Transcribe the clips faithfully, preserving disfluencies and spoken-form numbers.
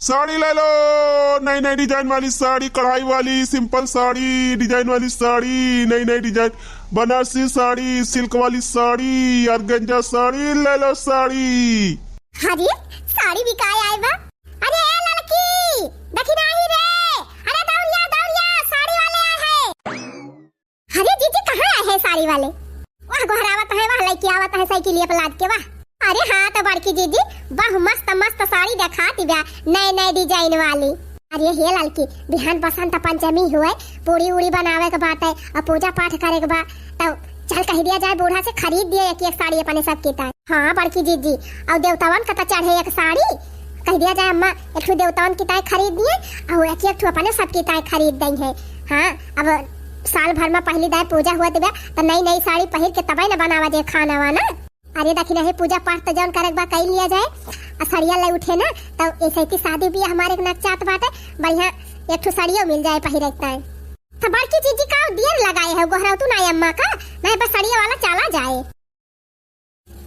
साड़ी ले लो, नई नई design वाली साड़ी, कढ़ाई वाली, simple साड़ी, design वाली साड़ी, नई नई design, बनारसी साड़ी, silk वाली साड़ी, organza साड़ी, ले लो साड़ी। अरे, साड़ी बिकाए आए बा। अरे, ए लड़की, देखी नाही रे। अरे, दौड़िया, दौड़िया, साड़ी वाले आए हैं। अरे जीजी, कहाँ आए हैं साड़ी वाले? वाह, गोहरावत है, वाह, लइके आवत है साइकिलिया पे लाद के, वाह। अरे हाँ, तो बड़की जीजी, वाह, मस्त मस्त साड़ी देखाती बा, नए नए design वाली। अरे हे लड़की, बिहान बसंत पंचमी हुए, पूड़ी उड़ी बनावे के बाटे और पूजा पाठ करे के बा, तो चल कह दिया जाए बूढ़ा से खरीद दिए एक एक साड़ी अपने सबके ताई। हाँ बड़की जीजी, और देवतवन का तो चढ़े एक साड़ी, कह दिया जाए अम्मा एक ठो देवतवन की ताई खरीद दिए और एक एक ठो अपने सबके ताई खरीद दई है। हाँ, अब साल भर में पहली दाई पूजा हुआ दिबा, तो नई नई साड़ी पहिर के तबे न बनावा जाए खाना वाना। अरे दखिना है, पूजा पाठ तो जौन करे के बा कई लिया जाए, आ सड़िया ले उठे ना, तो ऐसे ही शादी बियाह हमारे एक नकचात बाटे, बढ़िया एक ठो सड़ियो मिल जाए पहिरे के ताई। तो बड़की जीजी का देर लगाए है, गोहरावतू ना अम्मा का, नहीं बस सड़िया वाला चला जाए।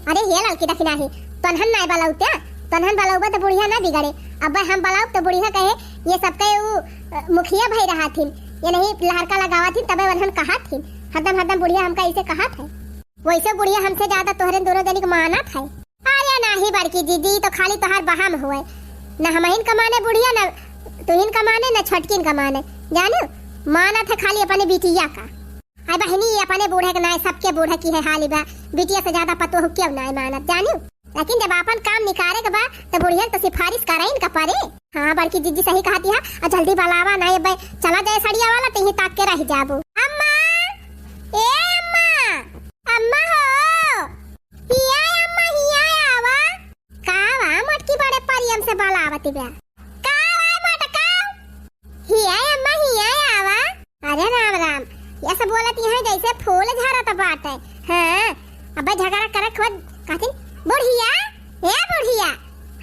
अरे हे लड़की दखिना है, तोनहन नाय बलाउते, तोनहन बलाउबे तो बुढ़िया ना बिगड़े। अब हम बलाउब तो बुढ़िया कहे, "ये सबके ऊ, अ, मुखिया भाई रहा थिन, ये नहीं लहरका लगावा थिन, तबे वनहन कहा थिन।" हरदम, हरदम बुढ़िया हमका ऐसे कहा थे। वैसे बुढ़िया हमसे ज्यादा तोहरे दोनों जनी के मानत है। अरे नाही बड़की जीजी, तो खाली तोहार बहम हुए, न हमहिन कमाने बुढ़िया, न तुहिन कमाने, न छोटकिन कमाने, जानो, मानत है खाली अपने बिटिया का। हाय बहिनी, ये अपने बूढ़े के नाय, सबके बूढ़े की है हाल बा। बिटिया से ज्यादा पतोह क्यों नाय मानत, जानियो। लेकिन जब आपन काम निकारे के बा, तो बुढ़िया तो सिफारिश करे इनका परे। हाँ, बड़की जीजी सही कहती है। और जल्दी बलावा ना, ये बे चला जाए सड़िया वाला, तो यहीं ताक के रह जाबू। अम्मा, ए अम्मा, अम्मा हो, हिया अम्मा, हिया आवा। का वा, मोटकी बड़े परियम से बलावती बा। का वा, मोटका? हिया अम्मा, हिया आवा। अरे राम राम, ये सब बोलत यहाँ जैसे फूल झरत बाटे। हाँ, अबे झगड़ा करत खुद कहतिन, "बुढ़िया, ए बुढ़िया।"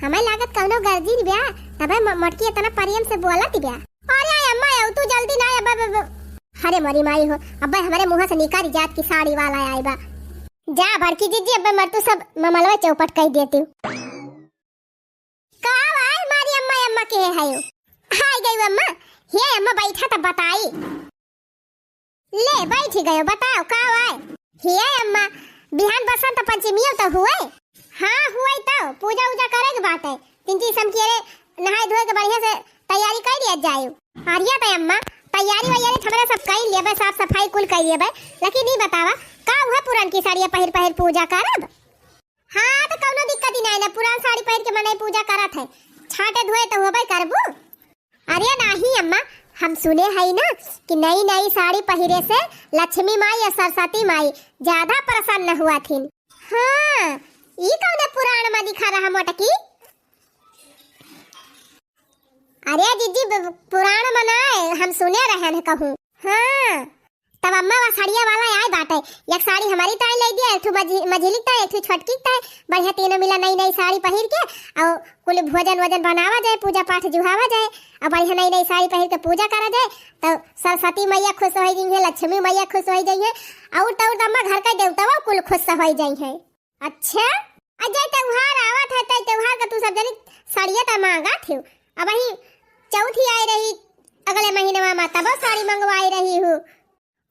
हमें लागत कौनो गर्जिन ब्या, तबे म-, मोटकी इतना प्रेम से बोलत ब्या। अरे अम्मा, आउ तू जल्दी ना, अब, अब, अब। अरे मोरी माई हो, अबे हमारे मुँह से निकारी जात की साड़ी वाला आए बा। जा बड़की जीजी, अबे मर तू सब ममलवा चौपट कह देती। का भाई मारी अम्मा, अम्मा के है यो? हाय गई अम्मा, हे अम्मा बैठा तब बताई। ले बैठ गयो, बताओ का भाई? हे अम्मा, बिहान बसंत पंचमी तो हुए? हाँ हुए, तो पूजा उजा करे के बाटे। तीन चीज हम किए नहाए धोए के बढ़िया से तैयारी कर लिया जाए। अरे तो अम्मा, तैयारी वैयारी हमरा सब कर लेबे, साफ सफाई कुल कर लेबे, लेकिन ई बतावा का वह पुरान की साड़िया पहिर पहिर पूजा करब? हाँ, तो कौनो दिक्कत ही नहीं ना, पुरान साड़ी पहिर के मनई पूजा करत है, छाटे धोए तो होबे करबू। अरे नाही अम्मा, हम सुने हई ना कि नई नई साड़ी पहिरे से लक्ष्मी माई और सरस्वती माई ज्यादा प्रसन्न हुआ थिन। हाँ, ई कौने पुराण में दिखा रहा मोटकी? अरे जीजी, ब-, पुराण में ना है, हम सुने रहन कहूँ। हाँ, तब अम्मा वा साड़िया वाला आए बाटे, एक साड़ी हमारी ताई ले दिया, एक ठो मझी-, मझिली ताई, एक ठो छोटकी ताई, बढ़िया तीनों मिला नई नई साड़ी पहिर के, और कुल भोजन वोजन बनावा जाए, पूजा पाठ जुहावा जाए, और बढ़िया नई नई साड़ी पहिर के पूजा करा जाए, तो सरस्वती मैया खुश हो जाई है, लक्ष्मी मैया खुश हो जाई है, और तो और अम्मा घर का देवता वो कुल खुश हो जाई है। अच्छा, अजय त्योहार आवत है, तय त्योहार का तू सब जनी साड़िया त मांगा थे। अब वही चौथी आई रही अगले महीने में, तब साड़ी मंगवाई रही हूँ।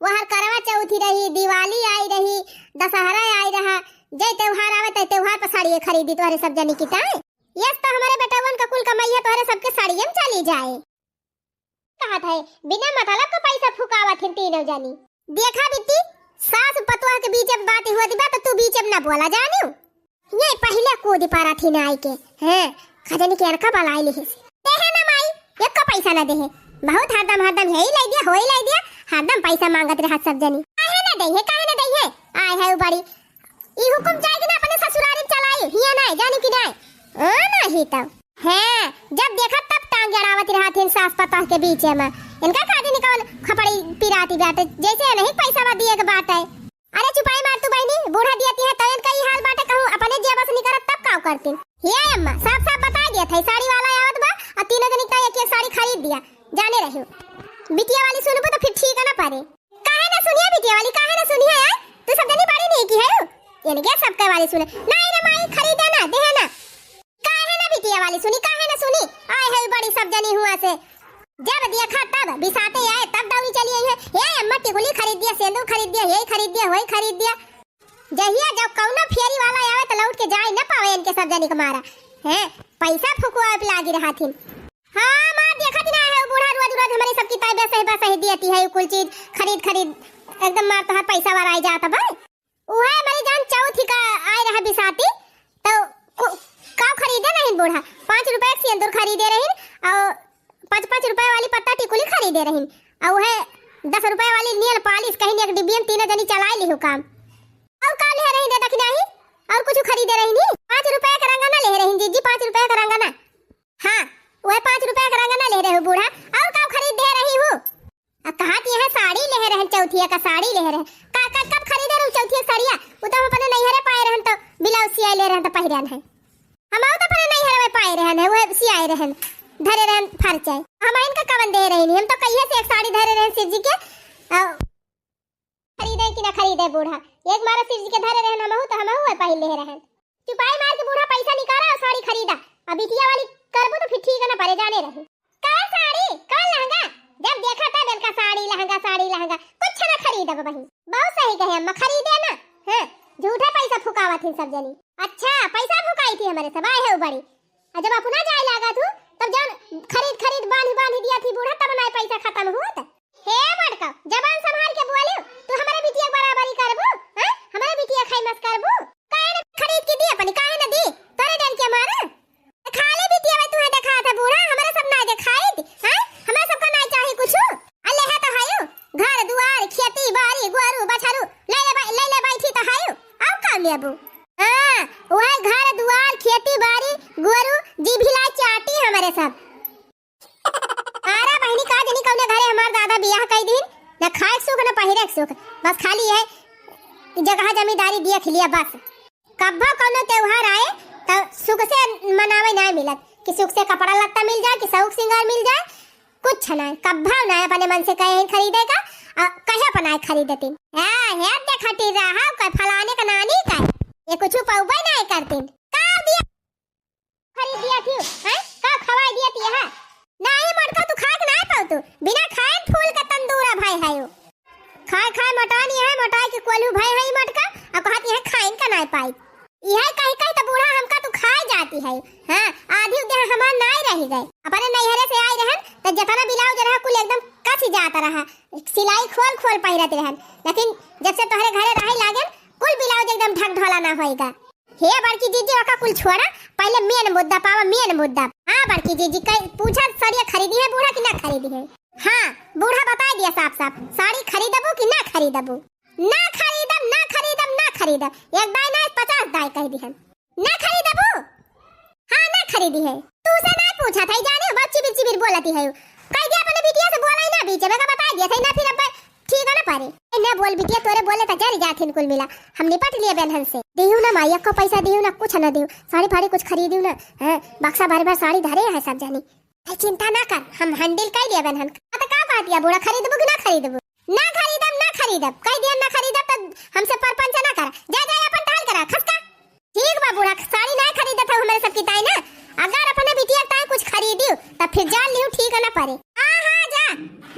वहर करवा चौथी रही, दिवाली आई रही, दशहरा आई रहा, जय त्योहार आवे तय त्योहार पर साड़ी खरीदी तोहरे सब जनी की ताई। यस तो हमारे बेटवन का कुल कमैया तोहरे सबके साड़ियम चली जाए। कहत है, बिना मतलब का पैसा फुकावत हिन तीनों जनी। देखा बिट्टी, सास पतोह के बीच में बात होती बा तो तू बीच में ना बोला जानियो। ये पहले कूद पड़ा थी ना आई के, हैं, खजनी के अनका बलाई लिहिस। देहे ना माई, एक का पैसा ना देहे। बहुत हरदम हरदम यही लाई दिया, होई लाई दिया, हरदम पैसा मांगत रहत सब जनी। काहे ना देहे, काहे ना देहे? आए है उ बड़ी, ई हुकुम जाएगी ना अपने ससुरारी चलाई, हिया ना जानी कि ना? ओ ना ही तब। हैं, जब देखा तब टांग अड़ावत रहत हिन सास पतोह के बीच में। इनका का जानी कौन खपड़ी पिराती बाटे, जैसे नहीं पैसा बा दिए के बाटे। अरे चुपाई मार तू बहनी, बूढ़ा दियती है तो इनका ई हाल बाटे, कहूँ अपने जेब से निकलत तब काव करतीन। हे अम्मा, साफ साफ बता दिया था, साड़ी वाला आवत बा और तीनों जनी का एक एक साड़ी खरीद दिया, जाने रहियो। बिटिया वाली सुनबो तो फिर ठीक है ना पारे। काहे ना सुनिया बिटिया वाली, काहे ना सुनिया यार? तू सब जनी बड़ी नहीं की है, इनके सबके वाली सुने। नहीं रे माई, खरीदे ना, देहे ना। काहे ना बिटिया वाली सुनी, काहे ना सुनी? आए है बड़ी सब जनी हुआ से। जब देखा तब बिसाते आए, तब दौड़ी चली आई है, "हे अम्मा, टिकुली खरीद दिया, सेंदूर खरीद दिया, यही खरीद दिया, वही खरीद दिया।" जहिया जब कौनो फेरी वाला आवे त लौट के जाए न पावे इनके सब जनी के मारा। हैं, पैसा फुकवावे पे लागी रहथिन। हाँ, मार देखत ना है, बूढ़ा रोज रोज हमरे सब किताब बस है, बस है दियती है, कुल चीज खरीद खरीद एकदम मार तोहार पैसा वाला आई जात बा। उहे हमारी जान चौथी का आए रहा बिसाती, तो कु-, का खरीदे रहिन बूढ़ा? पाँच रुपया के सेंदूर खरीदे रहिन और पाँच पाँच रुपया वाली पत्ता टिकुली खरीदे रहिन और उहे दस रुपया वाली नेल पालिश कहीं एक डिब्बियन तीनों जनी चलाए लिहु काम। और का ले रहिन रे दखिनाही? और कुछ खरीदे रहिन ही? पाँच रुपया का रंगना ले रहिन जीजी, पाँच रुपया का रंगना। हाँ, उहे पाँच रुपया का रंगना ले रहे हो बूढ़ा, और का खरीद दे रही हूँ? आ, कहा कि यह साड़ी ले रहन, चौथिया का साड़ी ले रहन। का, का, कब खरीदे रहू चौथिया साड़िया? उ तो हम अपने नैहरे पाए रहन, तो ब्लाउज सियाए ले रहन, तो पहिरन है। हम तो अपने नैहर में पाए रहन है, वह सियाए रहन, धरे रहन फरचाए। हम इनका कवन दे रही नहीं, हम तो कहिए से एक साड़ी धरे रहन शिव जी के। आ, खरीदे कि ना खरीदे बूढ़ा, एक मारा शिव जी के धरे रहन, हमहू तो हमहू वह पहिन ले रहन। चुपाई मार के बूढ़ा पैसा निकाला और साड़ी खरीदा। अब बिटिया वाली करबू तो फिर ठीक है ना, परे जाने रहे। का साड़ी, का लहंगा? जब देखा तब इनका साड़ी, लहंगा, साड़ी, लहंगा, कुछ ना खरीदब बहिन। बहुत सही कहे अम्मा, खरीदे ना। हाँ, झूठे पैसा फुकावत थी सब जनी। अच्छा, पैसा फुकाई थी हमारे सब, आए है बड़ी। और जब अपना जाए लागा तू, तब जौन खरीद, खरीद, बांधी, बांधी दिया थी बूढ़ा, तब ना पैसा खत्म हुआ था। हे मोटका, जबान संभाल के बोलियो, तू हमरे बिटिया के बराबरी करबू, हैं? हमरे बिटिया खाई मस करबू? काहे न खरीद के दी अपनी, काहे न दी? तोरे डर के मारे? खाली बिटिया में तुहे देखा था बूढ़ा, हमरे सब ना देखाई, हैं? हमरे सब का ना चाही कुछ। अल्ले है तो हायो, घर दुआर, खेती बाड़ी, गोरू, बछरू, ले ले बै-, ले ले बैठी तो हायो, और का लेबू? हाँ, वह घर दुआर, खेती बाड़ी, गोरू, जी भिला चाटी हमरे सब। अरे बहिनी, का जनी कौने घरे हमार दादा बियाह कई दिन, न खाए के सुख, न पहिरे के सुख, बस खाली है जगह जमींदारी देख लिया बस। कब्बो कौनो त्योहार आए त सुख से मनावे ना मिलत कि सुख से कपड़ा लत्ता मिल जाए, कि शौक सिंगार मिल जाए, कुछ ना। कब्बो ना अपने मन से कहे हैं खरीदे का, आ, कहे अपना खरीदती। हाँ, हेर देखती रहा, कोई फलाने का नानी का, ये कुछ पौबे ना करती। का दिया खरीद दिया थी, हैं? का खवाई दिया थी यहाँ? नाही मोटका, तू खाए के नाही पाऊ तू। बिना खाए फूल का तंदूरा भाई है यो। खाए खाए मोटा नहीं है, मोटाई के कोलू भाई है ई मोटका, और कहत यहाँ खाइन का नाही पाई। यह कही कही तो बूढ़ा हमका तू खाए जाती है। हाँ, आधी उद्या हमार नाही रह गए। अपने नैहरे से आई रहन, तो जितना ब्लाउज रहा कुल एकदम कस जाता रहा, सिलाई खोल खोल पहिरत रहन। लेकिन जब से तोहरे घरे रहे लागन, कुल ब्लाउज एकदम ढक ढोला ना होएगा। हे बड़की जीजी, ओका कुल छोड़ा, पहिले मेन मुद्दा पावा, मेन मुद्दा। हाँ बड़की जीजी, कई पूछा, साड़िया खरीदी है बूढ़ा कि ना खरीदी है? हाँ, बूढ़ा बताई दिया साफ साफ, साड़ी खरीदबू कि ना खरीदबू? ना खरीदब, ना खरीदब, ना खरीदब। एक दाई ना, पचास दाई कह दिहन। ना खरीदबू? हाँ, ना खरीदी है। तू से ना पूछा था, जाने हो, बहुत चिबिर चिबिर बोलती है। कह दिया अपने बिटिया से बोला ही ना बीच में, का बताई दिया था ना, फिर अब ठीक है ना पारे। ए, ना बोल बिटिया, तोरे बोले त जर जाथिन कुल मिला। हम निपट लिए बेनहन से। दिहू ना माई, एको पैसा दिहू ना, कुछ ना दिहू। साड़ी फाड़ी कुछ खरीदियो ना। हैं, बक्सा भर भर साड़ी धरे है सब जानी। ए, चिंता ना कर, हम handle कर लिए बेनहन। आ, तो का बात या बूढ़ा, खरीदबू कि ना खरीदबू? ना खरीदब, ना खरीदब। कह दिया ना खरीदब त हमसे परपंच ना कर। जा, जा, अपन टहल करा, खसका। ठीक बा बूढ़ा, साड़ी ना खरीदत हऊ हमरे सबकी ताई ना। अगर अपने बिटिया ताई कुछ खरीदियो, तब फिर जान लिहू ठीक ना परे। हाँ, हाँ, जा,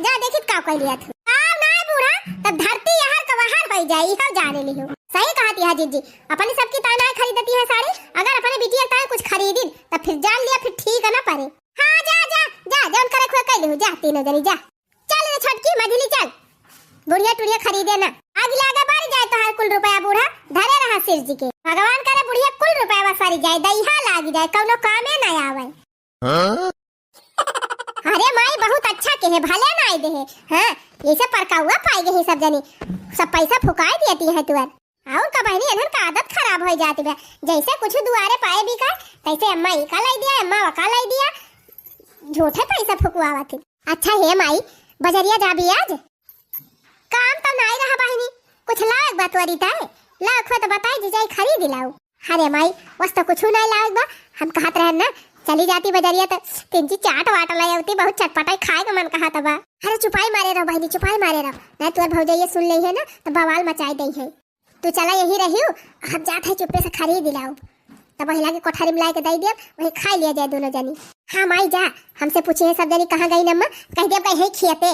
जा, देखित का कह लिया तू। आओ ना बूढ़ा, तब धरती यहर का वहर होई जाई, इहो जाने लिहू। सही कहत यह जीजी, अपने सबकी ताई ना खरीदती है साड़ी, अगर अपने बिटिया ताई कुछ खरीदिन, तब फिर जान लिया फिर ठीक ना परे। हाँ, जा, जा, जा, जौन करे खुए कह लिहू, जा, तीनों जनी, जा। चल रे छोटकी, मझली चल, बुढ़िया टुढ़िया खरीदे ना। आग लागे बारी जाए तोहार कुल रुपया बूढ़ा, धरे रहा शिव जी के। भगवान करे बुढ़िया कुल रुपया सारी जाए, दहिया लागी जाए, कौनो कामे ना आवे। हाँ? अरे माई, बहुत अच्छा के है, भले ना आए दे है। हाँ, ऐसे परकाउआ पाई गई सब जनी, सब पैसा फुकाए दियती है तुअर। और का बहनी, इन्हन का आदत खराब हो जाती बा। जैसे कुछ दुआरे पाए भी का, तैसे अम्मा ई का लाई दिया, अम्मा वो का लाई दिया। झूठे पैसा फुकवावत ही। अच्छा हे माई, बजरिया जाबी आज? काम तो नाई रहा बहिनी, कुछ लायक बा तोरी ताए? लायक हो तो बताई जी, जाई खरीद लाऊ। अरे माई, वस तो कुछ नाई लायक बा। हम कहत रहन ना, चली जाती बजरिया तो तीन ची चाट वाट ले आवती, बहुत चटपटाई खाए के मन कहत बा। अरे चुपाई मारे रहो बहिनी, चुपाई मारे रहो, नहीं तोर भौजैया सुन ले है ना तो बवाल मचाई दई है। तू चला यही रहियो, हम जात है चुप्पे से खरीद लाऊ। तब वही लागे कोठरी में लाए के दे दियब, वही खाई लिया जाए दोनों जनी। हाँ माई जा, हमसे पूछी है सब जनी कहाँ गई अम्मा, कह दियब गई है खियते।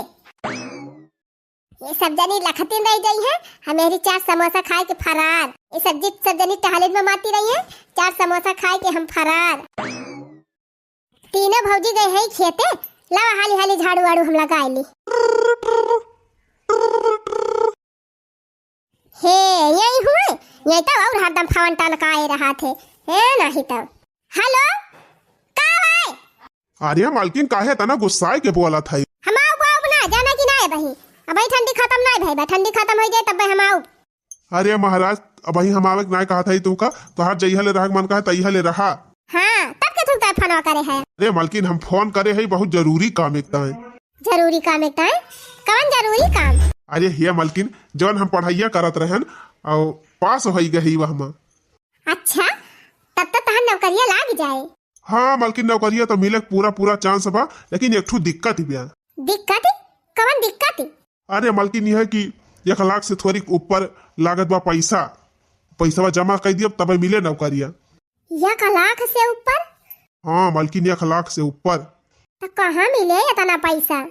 ये सब जनी लखतिन रह गई है, हम यही चार समोसा खाए के फरार। ये सब जित सब जनी टहलिन में माती रही है, चार समोसा खाए के हम फरार। तीनों भौजी गए हैं खेते, लावा हाली हाली झाड़ू वाड़ू हम लगाए ली। हे, यही हुए, यही तो और हरदम फोन टनकाए रहा थे। हे, नहीं तो। हेलो, का भाई? अरे मलकिन, काहे तना गुस्साए के बोलत है? हम आउब, आउब ना, जाना कि ना है बही? अबही ठंडी खत्म ना भई बा, ठंडी खत्म हो जाए तब हम आउब। अरे महाराज, अबही हम आवे के ना कहत है तुमका, तोहार जइहा ले रहा के मन कहे तइहा ले रहा। हाँ, तब के तुम तय फोनवा करे है? अरे मलकिन, हम फोन करे है बहुत जरूरी काम एक ताए। जरूरी काम एक ताए? कौन जरूरी काम? अरे हे मलकिन, जौन हम पढ़ाइया करत रहन और पास होई गई वह में। अच्छा, तब तो तहार नौकरिया लाग जाए। हाँ मलकिन, नौकरिया तो मिले के पूरा पूरा चांस बा, लेकिन एक ठो दिक्कत ही बा। दिक्कत? कवन दिक्कत? अरे मलकिन, यह है कि एक लाख से थोड़ी ऊपर लागत बा पैसा, पैसवा जमा कर दियब तबे मिले नौकरिया। एक लाख से ऊपर? हाँ मलकिन, एक लाख से ऊपर। तो कहाँ मिले इतना पैसा?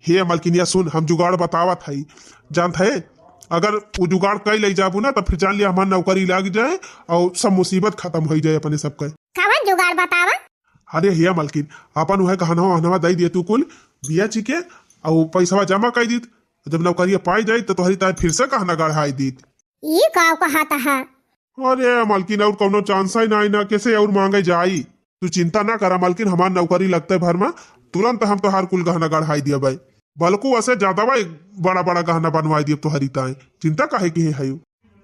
हे मलकिनिया सुन, हम जुगाड़ बतावत हई, जानत है, अगर वो जुगाड़ कई ले जाबू ना, तो फिर जान लिया हमार नौकरी लाग जाए और सब मुसीबत खत्म हो जाए अपने सबके। कवन जुगाड़ बतावा? अरे हे मलकिन, अपन वह गहनवा वहनवा दे दिए तू कुल, बिया चिके, और पैसवा जमा कर दीत, जब नौकरिया पाई जाई तो तोहरी ताए फिर से गहना गढ़ाई दीत। ई का कहत है? अरे मलकिन, और कौनो चांस ही ना, ना कैसे और मांगे जाई। तू चिंता ना करा मलकिन, हमार नौकरी लगते भर में तुरंत हम तोहार कुल गहना गढ़ाई दिया भाई, बल्कु वैसे ज्यादा भाई बड़ा बड़ा गहना बनवाई दिया तोहरी ताए। चिंता काहे की है?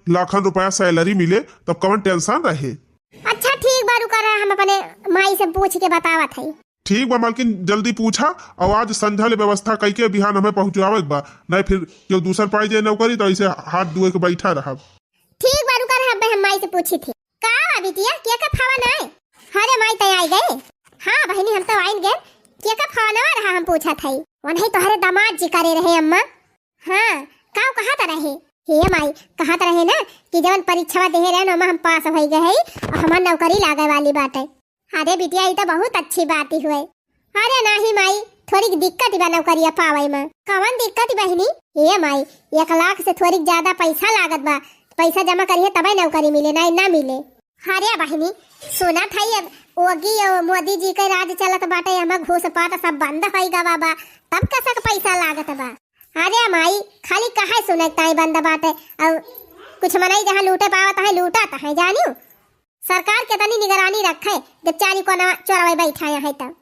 लाखन रुपया सैलरी मिले तब कवन टेंशन रहे। अच्छा ठीक बा, रुका रहा, हम अपने माई से पूछ के बतावत है। ठीक बा मलकिन, जल्दी पूछा और आज संझा ले व्यवस्था कई के बिहान हमें पहुँचावे के बा, नहीं फिर केहू दूसर पाई जाए नौकरी तो ऐसे हाथ धोए के बैठा रहब। ठीक बा, रुका रहा, अबे हम माई से पूछी थी। का बा बिटिया, के का फोन आए? अरे माई, तय आई गए? हाँ बहिनी, हम तो आइन गए। के का फोनवा रहा, हम पूछत हई। वो नहीं, तोहरे दामाद जी करे रहे अम्मा। हाँ, का कहत रहे? हे माई, कहत रहे ना कि जवन परीक्षवा देहे रहे ना, ओमा हम पास होई गए हई और हमार नौकरी लागे वाली बाटे। अरे बिटिया, ई तो बहुत अच्छी बात ही हुए। अरे नाही माई, थोड़ी दिक्कत बा नौकरिया पावे में। कवन दिक्कत बहिनी? ए माई, एक लाख से थोड़ी ज्यादा पैसा लागत बा, पैसा जमा करिए तबे नौकरी मिले, नहीं ना मिले। अरे बहिनी, सुनत है अब योगी और मोदी जी के राज चलत बाटे, एमा घूस पाट सब बंद होई गवा बा, तब कसक पैसा लागत बा। अरे माई, खाली कहे सुने ताई बंद बाटे, और कुछ मनई जहाँ लूटे पावत है लूटत है, जानियो। सरकार केतनी निगरानी रखे, जब चारी कोना चोरवे बैठा है तब।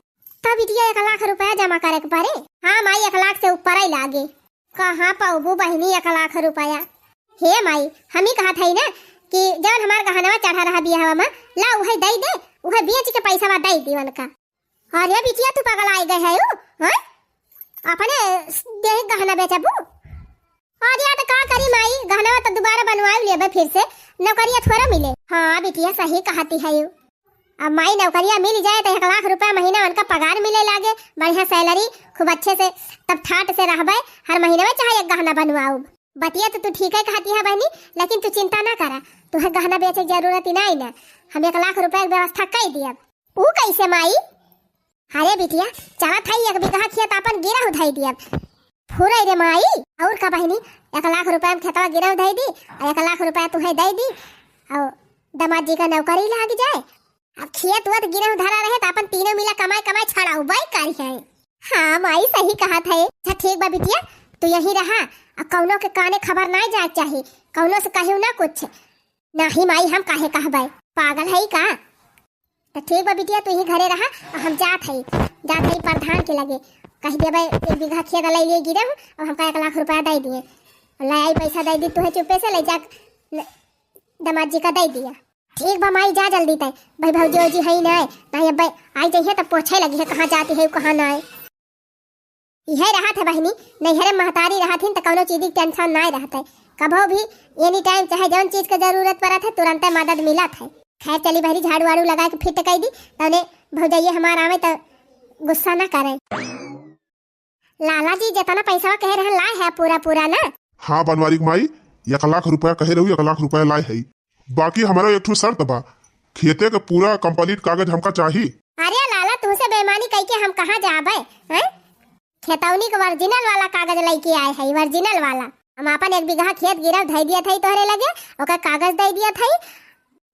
तब बिटिया एक लाख रुपया जमा करे के पड़े। हाँ माई, एक लाख से ऊपर ही लागे। कहाँ पाउबू बहिनी एक लाख रुपया? हे माई, हम ही कहत हई ना कि जवन हमार गहनवा चढ़ा रहा बियाहवा में, ला उहे दई दे, उहे बेच के पैसा दई दी उनका। अरे बिटिया, तू पगलाए गए है, हैं? अपने देह गहना बेचबू? अरे यार, तो का करी माई, गहनवा तो दोबारा बनवाई लेबे फिर से, नौकरिया थोड़ा मिले। हाँ बिटिया, सही कहती है यू। अब माई नौकरिया मिल जाए तो एक लाख रुपया महीना उनका पगार मिले लागे, बढ़िया सैलरी, खूब अच्छे से, तब ठाट से रहबे, हर महीने में चाहे एक गहना बनवाऊ। बतिया तो तू ठीक है कहती है बहनी, लेकिन तू चिंता ना करा, तुहे गहना बेचे के जरूरत ही नहीं ना, हम एक लाख रुपया के व्यवस्था कर दिया। ऊ कैसे माई? अरे बिटिया, चलत है एक बीघा खेत अपन गिरहु धई दिया। फुरै रे माई, और का बहिनी, एक लाख रुपया में खेतवा गिरहु धई दी, और एक लाख रुपया तुहे दे दी, और दामाद जी का नौकरी लाग जाए। अब खेत वत गिरहु धरा रहे तो अपन तीनों मिला कमाई कमाई छड़ाऊ बाई करी है। हाँ माई, सही कहत है। अच्छा ठीक बा बिटिया, तू यहीं रहा, आ कौनो के काने खबर ना जाए के चाही, कौनो से कहियो ना कुछ। नाही माई, हम काहे कहबे, पागल है का? तो ठीक बा बिटिया, तू ही घरे रहा, और हम जात हई, जात हई प्रधान के लगे, कह देबे एक बीघा खेत ले लिए गिरहु, और हमका एक लाख रुपया दे दिए, और ले आई पैसा दे दी तुहे चुप्पे से ले जा, ले, दामाद जी का दे दिया। ठीक बा माई, जा जल्दी तय, भाई भौजी ओजी है ही ना, नहीं अब आई जइहे तब पूछे लगी है कहाँ जाती है कहाँ ना। इहे रहत है बहिनी, नैहरे महतारी रहत हिन त कौनो चीज की टेंशन नाय रहत है। कभो भी एनी टाइम चाहे जौन चीज के जरूरत पड़त है, तुरंते मदद मिलत है। खैर चली बहरी, झाड़ू वाड़ू लगा के फिट कर दी, तौने भौजैया हमार आवे त गुस्सा ना करे। लाला जी, जितना पैसा कहे रहन लाए है पूरा पूरा ना? हाँ बनवारी के माई, एक लाख रुपया कहे रहू, एक लाख रुपया लाए है। बाकी हमारा एक ठो शर्त बा, खेते के पूरा complete कागज हमका चाही। अरे लाला, तुहसे बेईमानी कइके हम कहाँ जाबे, हैं? खेतौनी के original वाला कागज लइके आए हई, original वाला। हम आपन एक बीघा खेत गिरव धइ दियत हई तोहरे लगे, ओकर कागज दइ दियत हई।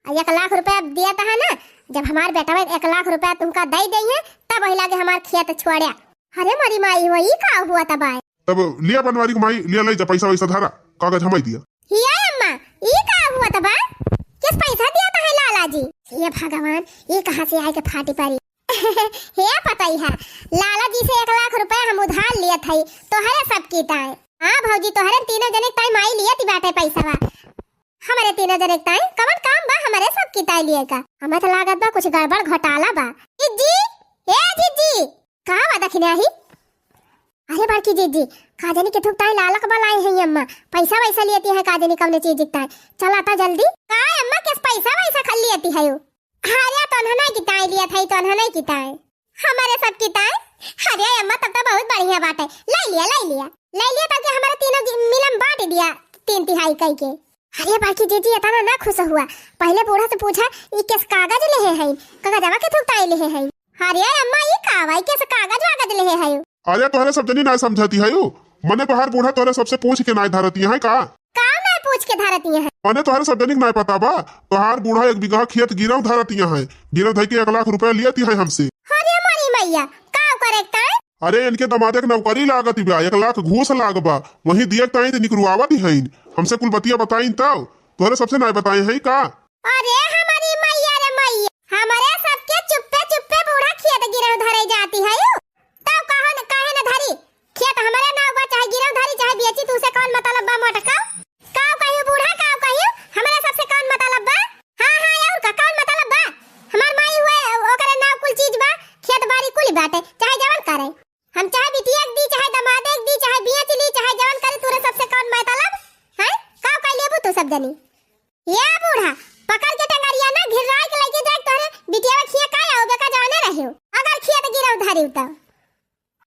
आ एक लाख रुपया दियत है ना, जब हमार बेटवा एक लाख रुपया तुमका दइ देइहैं, तब वही लागे हमार खेत छोड़्या। अरे मोरी माई हो, ई का हुआ तब आए? तब लिया बनवारी के माई, लिया लइ जा, पैसा वैसा धरा, कागज हमइ दिया। हिया अम्मा, ई का हुआ तब आए? किस पैसा दियत है लाला जी? हे भगवान, ई कहाँ से आए के फाटी परी? हे पतई है, लाला जी से एक लाख रुपया हम उधार लियत हई, तोहरे सब की ताई। हाँ भौजी, तोहरे तीनों जने ताई माई लियत बाटे पैसा बा। हमरे तीनों जने ताई कवन काम बा हमरे सब की ताई लिए का? हमें तो लागत बा कुछ गड़बड़ घोटाला बा। जिज्जी, ए जिज्जी, कहाँ बा दखिना ही? अरे बड़की जिज्जी, का जानी के थुक ताई लालक बलाई है अम्मा, पैसा वैसा लियत है का जानी कौने चीज ताई। चला ता जल्दी। का अम्मा, किस पैसा वैसा खा लियत है? अरे तोन्हा नहीं किताई लिया था, तोन्हा नहीं किताई। हमारे सब किताई। अरे अम्मा, तब तो बहुत बढ़िया बात है। ले लिया, ले लिया, ले लिया, ताकि हमारे तीनों की मिलम बांट दिया तीन तिहाई कई के। अरे बाकी जीजी इतना ना खुश हुआ, पहले बूढ़ा से पूछा, "ई किस कागज लेहे हैं? कागजवा के थुकताई लेहे हैं?" अरे अम्मा, ई का भाई, किस कागज वागज लेहे हैं? अरे तोहरे सब जनी ना समझती है, मने तोहार बूढ़ा तोहरे सबसे पूछ के ना धरती है का? का ना पूछ के धरती है? मने तोहरे सब जनी के ना पता बा, तोहार बूढ़ा एक बीघा खेत गिरव धरती है, गिरव धई के एक लाख रुपया लियती है हमसे। अरे हमारी मैया, का करे ताई? अरे इनके दमादे के नौकरी लागत बा, एक लाख घूस लाग बा, वही दिए ताई ते निकरुआवत ही हैं। हमसे कुल बतिया बताइन तब, तोहरे सबसे ना बताए हैं का? अरे हमारी मैया रे मैया, हमारे सबके चुप्पे चुप्पे बूढ़ा खेत गिरव धरे जाती है। तब कहो न, काहे न धरी? खेत हमरे नाव बा, चाहे गिरव धरी, चाहे बेची, तू से कौन मतलब बा मोटका? काव कहियो बूढ़ा, काव कहियो? हमरे सबसे कौन मतलब बा? हाँ, हाँ, और का, कौन मतलब बा? हमार माई हुए, ओकरे नाव कुल चीज बा, खेत बाड़ी कुल बाटे, चाहे जवन करे। हम चाहे बिटिया के दी, चाहे दमादे के दी, चाहे बेच ली, चाहे जवन करे, तोरे सबसे कौन मतलब? हैं? काव कह लेबू तू सब जनी? या बूढ़ा, पकड़ के टंगरिया ना घिर्राई के लेके जाए तोहरे बिटिया खिया का आओ बेका जाने रहियो। अगर खिया तो गिरव धरियो तो।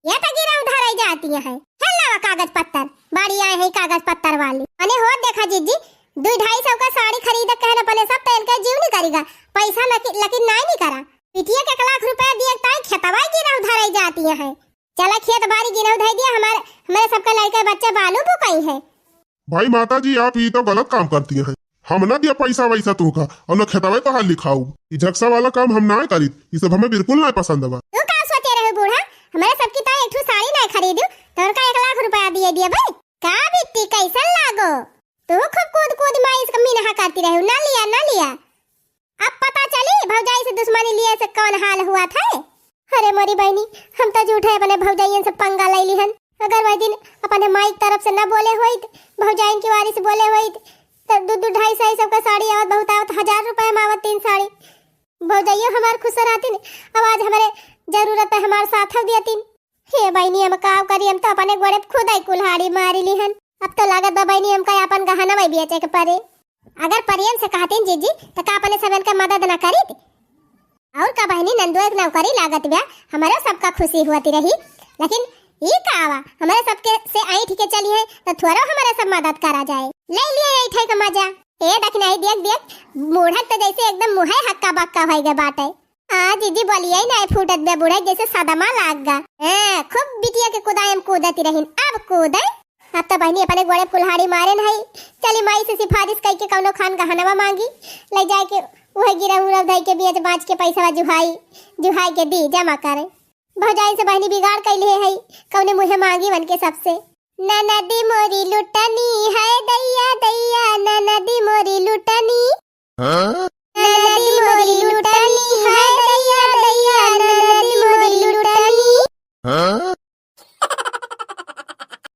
ये तो गिरव धराई जाती है। हे लावा कागज पत्तर, बाड़ी आए हैं कागज पत्तर वाली। अने हो देखा जिज्जी, दो ढाई सौ का साड़ी खरीद के कहन अपने सब पहन के जीव नहीं करेगा। पैसा लकी-, लकिन नाई नहीं करा। बिटिया के एक लाख रुपया दिए ताई खेतवा गिरव धराई जाती है। चला खेत बाड़ी गिरव धर दिया, हमारे, हमारे सबका लड़का बच्चा बालू बुकाई है। भाई माता जी, आप ई तो गलत काम करती हैं। हम ना दिया पैसा वैसा तोहका, और ना खेतवे तोहार लिखाऊ। ई झकसा वाला काम हम ना करीत, ई सब हमें बिल्कुल ना पसंद बा। तू का सोचे रहे बूढ़ा? हमारे सबकी तो एक ठो साड़ी ना खरीदू, तो उनका एक लाख रुपया दिए दिए भाई। का बिट्टी, कैसन लागो? तू खूब कूद कूद माई इसका मीनहा करती रहे, ना लिया, ना लिया। अब पता चली भौजाई से दुश्मनी लिए से कौन हाल हुआ था। अरे मोरी बहनी, हम तो झूठे अपने भौजाइयन से पंगा ले लिहन। अगर वही दिन अपने माई की तरफ से न बोले होइत, भौजाइन की वारी से बोले होइत, तो दो दो ढाई सौ सबका साड़ी आवत, बहुत आवत, हजार रुपया में आवत तीन साड़ी। भौजाइयो हमार खुश रहतिन, अब आज हमारे जरूरत पे हमार साथ हो दियतिन। हे बहनी, हम का करी, हम तो अपने गोड़े पे खुद ही कुल्हाड़ी मारी लिहन। अब तो लागत बा बहनी, हमका अपन गहना में बेचे के पड़े। अगर प्रेम से कहतीन जीजी, तो का अपने सबन का मदद ना करीत? और का बहनी, नंदुआ एक नौकरी लागत बा, हमारे सबका खुशी होती रही। लेकिन ई का आवा, हमारे सबके से ऐंठ के चली है, तो थोड़ो हमारे सब मदद करा जाए। ले लिए ऐंठे का मजा। ए, देख नहीं, देख, देख, बूढ़क तो जैसे एकदम मुँहे हक्का बक्का होई गए बाटे। आ, जीजी, बोलिए ना, फूटत बे बूढ़क जैसे सदमा लाग गा। ए, खूब बिटिया के कुदायम कूदती रहीन, अब कूदे। अब तो बहनी अपने गोड़े कुल्हाड़ी मारे नहीं। चली माई से सिफारिश करके कौनो खान गहनवा मांगी, ले जाए के उहे गिरव उरव धई के बेच बाच के पैसा जुहाई, जुहाई के दी जमा करे। भौजाई से बहनी बिगाड़ कैले है, कौने मुँहे मांगी बन के सबसे। ननदी मोरी लुटनी है दैया दैया, ननदी मोरी लुटनी। हाँ?